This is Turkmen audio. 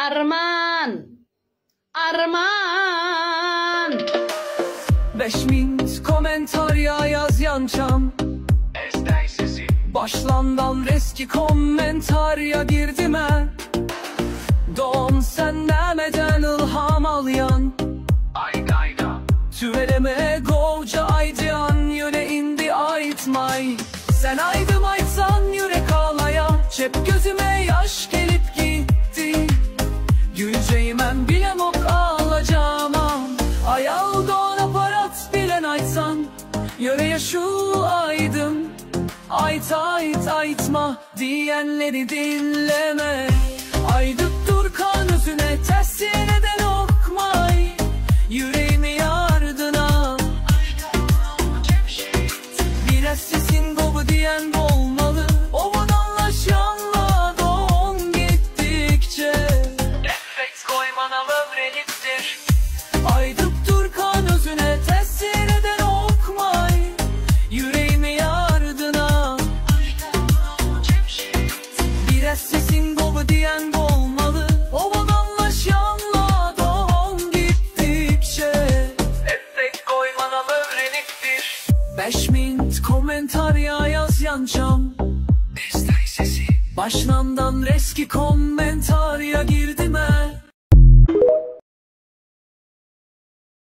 Arman! Arman! Beş mint kommentariýa ýazýançam Başlandan reski kommentariýa girdimä Don sen nämeden ylham alýan Tüweleme gowja aýdýan ýöne indi aýtmaý Sen aýdym aýtsaň ýürek aglaýa Çep gözüme ýaş gelip gitdi Güljegimem bilemok aglajagymam Aýal don aparat bilen aýtsaň Ýöreýä şu aýdym Aýt aýt aýtma diýenleri diňleme Aýdyp durkan özüne täsir edenokmaý Ýüregimi ýardyna Biraz sesiň gowy diýen bolmaly Owadanlaşýanla don gitdikçe. Effekt goýmanam öwrenipdir. Aýdyp durkan özüne täsir edenokmaý Ýüregimi ýardyna. Biraz sesiň gowy diýen bolmaly Owadanlaşýanla don gitdikçe. Effekt goýmanam öwrenipdir. Beş mint kommentariýa ýazýançam Başlandan reski kommentariýa girdim.